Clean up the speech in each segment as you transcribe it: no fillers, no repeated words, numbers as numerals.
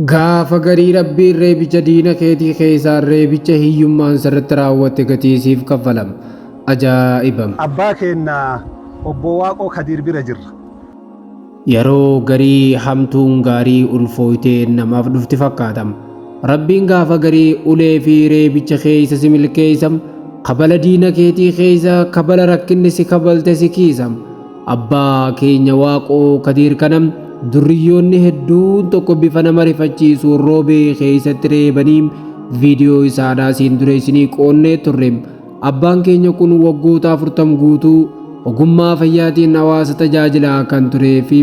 Gaafa garii Rabbiin reebicha diina keetii keessaa reebicha hiyyummaan sirratti raawwatte gatii siif kaffalam. Ajaa'ibam! Abbaa keenna Obbo Waaqoo Kadiir bira jirra. Yeroo garii hamtuun gaarii ulfooytee namaaf dhufti fakkaatam. Rabbiin gaafa garii ulee fi reebicha keessa si milkeessam, kabala diina keetii keessa kabala rakkinni si kabalte si kiisam. Abbaa keenya Waaqoo Kadiir kana durriyyoonni hedduun tokko bifa nama rifachiisuun Roobee keessatti reebanii viidiyoo isaadhaa siin dura isinii qoonnee turre. Abbaan keenya kun waggoota 40 guutuu ogummaa fayyaatiin hawaasa tajaajilaa kan turee fi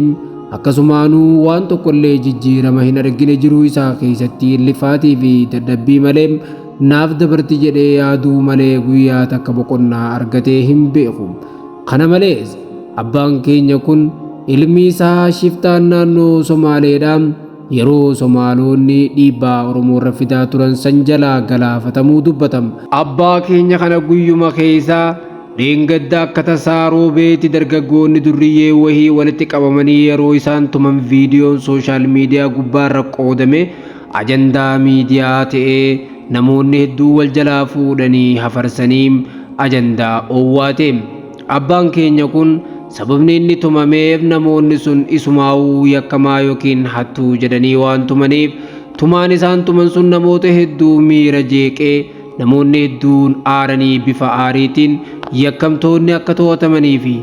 akkasumaanuu waan tokkollee jijjiirama hin argine jiruu isaa keessatti lifaatii fi dadhabbii malee naaf dabarti jedhee yaaduu malee guyyaa takka boqonnaa argatee hin beeku. Kana malees abbaan keenya kun ilmi isaa shiftaan naannoo Somaaleedha yeroo Somaaloonni dhiibbaa Oromoo irra fidaa turan san jalaa galaafatamuu dubbatam. Abbaa keenya kana guyyuma keessa dheengadda akka tasaa Roobeetti dargaggoonni durriyyee wahii walitti qabamanii yeroo isaan tuman viidiyoon sooshaal miidiyaa gubbaarra qoodame ajandaa miidiyaa ta'ee namoonni hedduu wal jalaa fuudhanii hafarsanii ajandaa owwaate. Abbaan keenya kun sababni inni tumameef namoonni sun isumaa'uu yakkamaa yookiin hattuu jedhanii waan tumaniif tumaan isaan tuman sun namoota hedduu miira jeeqee namoonni hedduun aaranii bifa aariitiin yakkamtoonni akka to'atamanii fi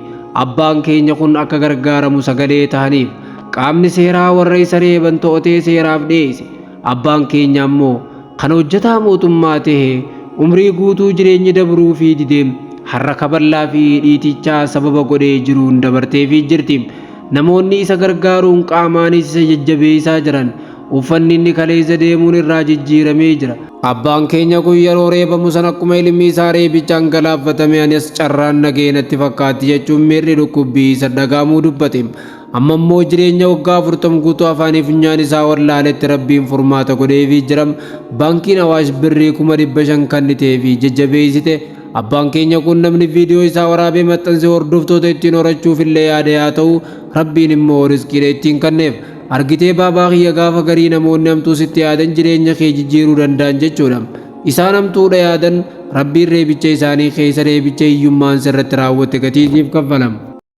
abbaan keenya kun akka gargaaramu sagalee tahaniif qaamni seeraa warra isa reeban to'atee seeraaf dhiyeesse. Abbaan keenya ammoo kan hojjetaa mootummaa tahe umrii guutuu jireenyi dabruu fi didee har'a kaballaa fi dhiitichaa sababa godhee jiruun dabarteefii jirti. Namoonni isa gargaaruun qaamaanis isa jajjabeessaa jiran. Uffanni inni kaleessa deemuun irraa jijjiiramee jira. Abbaan keenya kun yeroo reebamu san akkuma ilmi isaa reebichaan galaaffatame anis carraan nagee natti fakkaatti jechuun miirri dhukkubbii isa dhagahamuu dubbate. Amma immoo jireenya waggaa 40 guutuu afaanii funyaan isaa wallaaletti Rabbiin furmaata godheefii jira. Baankiin Awaash birrii 500,000 kanniteefii jajjabeessite. Abbaan keenya kun namni viidiyoo isaa waraabee maxxanse hordoftoota ittiin horachuuf illee yaada yaa ta'u Rabbiin immoo rizqiidha ittiin kanneef. Argitee baabaa kiyya gaafa garii namoonni hamtuu sitti yaadan jireenya kee jijjiiruu danda'an jechuudha. Isaan hamtuudha yaadan Rabbiin reebicha isaanii keessa reebicha hiyyummaan sirratti raawwatte gatii siif kaffala.